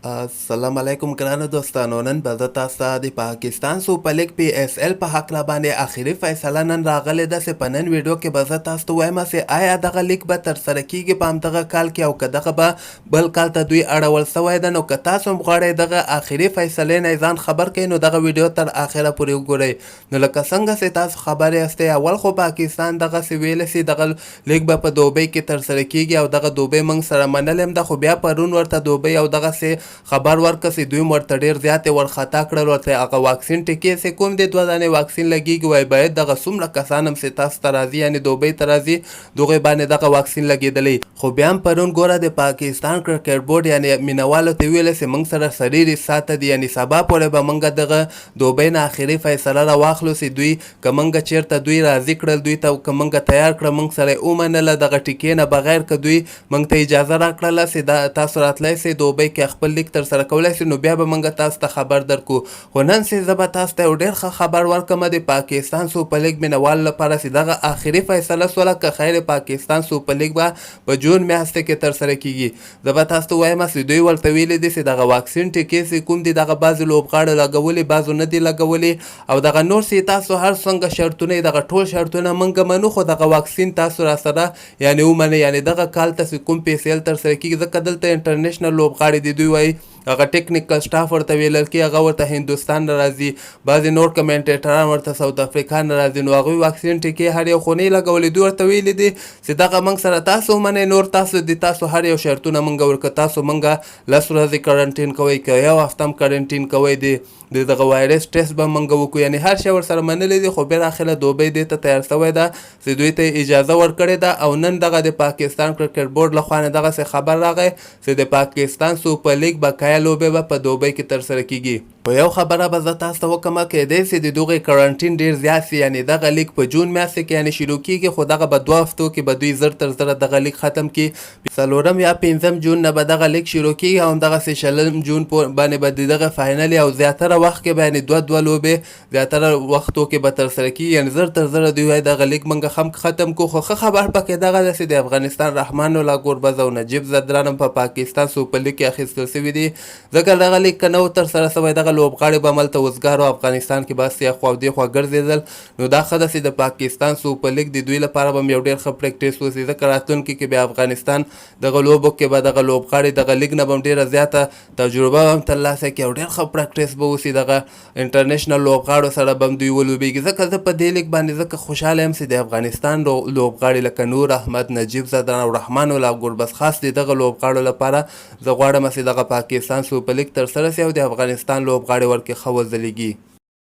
السلام علیکم ګرانو دوستانو، نن به زه تاسو ته د پاکستان سوپر لیګ پی ایس ایل په هکله باندې اخري فیصله نن راغلې ده چې په نن ویډیو کې به زه تاسو ته وایم چې آیا دغه لیګ به ترسره کیږي په همدغه کال کې او که دغه به بل کال ته دوی اړول سوی ده. نو که تاسو هم غواړئ دغه اخري فیصلې نه ځان خبر کړئ نو دغه ویډیو تر اخره پورې وګورئ. نو لکه څنګه چې تاسو خبر یاستئ، اول خو پاکستان دغسې ویل چې دغه لیګ به په دوبۍ کې ترسره کیږي او دغه دوبۍ موږ سره منلې هم ده، خو بیا پرون ورته دوبۍ او دغسې خبر ورکړ چې دوی هم ورته ډیر زیات یې ورخطا کړل. ورته هغه واکسین ټیکې چې کوم دي دوه دانې واکسین لګیږي، وایي باید دغه څومره کسان هم چې تاسو ته راځي، یعنې دوبۍ ته راځي، دغوی باندې دغه واکسین لګیدلی. خو بیا هم پرون ګوره د پاکستان کرکټ بورډ یعنې مینوالو ته ویل چې موږ سره 24 ساعته دي، یعنې سبا پورې به موږ دغه دوبۍ نه اخري فیصله راواخلو چې دوی که مونږ چیرته دوی راضي کړل، دوی ته که مونږ تیار کړه، مونږ سره یې ومنله، دغه ټیکې نه بغیر که دوی مونږ ته اجازه راکړله چې دا تاسو راتلای سئ، دوبۍ کې خپل لیګ تر سره کولای سئ، نو بیا به مونږ تاسو ته خبر درکو. خو نن چې زه به تاسو ته یو ډیر ښه خبر ورکړم د پاکستان سوپر لیګ مینوالو لپاره چې دغه اخري فیصله سوله، که خیر پاکستان سوپر لیګ به په جون میاشت کې تر سره کیږي. زه به تاسو ته وایم چې دوی ورته ویلي دي چې دغه واکسین ټیکې چې کوم دي دغه بعضو لوبغاړو لګولي، بعضو نه دي لګولي، او دغه نور سی تاسو هر څنګه شرطونه دغه ټول شرطونه منګه منو، خو دغه واکسین تاسو را سره یعنی ومنه، یعنی دغه کال ته کوم پی سی ال تر سره کیږي، ځکه دلته انټرنیشنل لوبغاړي دي. دوی وایي هغه ټیکنیکل سټاف ورته ویل کی هغه ورته هندوستان نه راځي، بعضې نور کمنټیټران ورته ساوت افریقا نه راځي، نو هغوی واکسین ټیکې هر یو خو نه لګولې. دوی ورته ویلي دي چې دغه موږ سره تاسو ومنئ، نور تاسو دي، تاسو هر یو شرطونه موږ ورکړه، تاسو موږ 10 ورځې کرنټین کوئ که یو هفته هم کرنټین کوئ، دي د دغه وایرس ټیسټ به مونږ وکړو، یعنی هر شی ورسره منلی دي. خو بالاخره دوبۍ دې ته تیار شوی ده چې دوی ته اجازه ورکړې ده او نن دغه د پاکستان کرکټ بورډ لخوا نه دغسې خبر راغی چې د پاکستان سوپر لیګ بقایا لوبې به په دوبۍ کې ترسره کیږي. خو یو خبره به زه تاسو ته وکړم، کیدای سي د دغه کرنټین ډیر زیات سي، یعنی دغه لیګ په جون میاشت کې یعنی شروع کیږي، خو دغه به 2 هفتو کې به دوی زر تر زره دغه لیګ ختم کړي. څلورم یا پنځم جون نه به دغه لیګ شروع کیږي او همدغسې 20 جون باندې به د دغه فاینل او زیاتره وخت کې به یعنی دوه دوه لوبې زیاتره وختو کې به ترسره کیږي، یعنی زر تر زره دوی وایي دغه لیګ موږ هم ختم کو. خو ښه خبر پکې دغه ده چې د افغانستان رحمان الله ګربز او نجیب ځدران هم په پاکستان سوپر لیګ کې اخیستل شوي دي، ځکه دغه لیګ که نه و ترسره شوی دغه لوبغاړي به هملته وزګار او افغانستان کې به هسې اخوا او دېخوا ګرځېدل. نو دا ښه ده چې د پاکستان سوپر لیګ د دوی لپاره به هم یو ډېر ښه پریکټیس وسي، ځکه راتلونکي کې بیا افغانستان دغه لوبو کې به دغه لوبغاړي دغه لیګ نه به هم ډېره زیاته تجربه به هم ترلاسه کړي او ډېر ښه پریکټیس به وسي، دغه انټرنیشنل لوبغاړو سره به هم دوی ولوبېږي. ځکه زه په دې لیګ باندې ځکه خوشحاله یم چې د افغانستان لوبغاړي لکه نور احمد، نجیب ځدران او رحمان الله ګربز، خاص د دغه لوبغاړو لپاره زه غواړم چې دغه پاکستان سوپر لیګ ترسره سي او د افغانستان لوبغاړي ورکې ښه وځلېږي.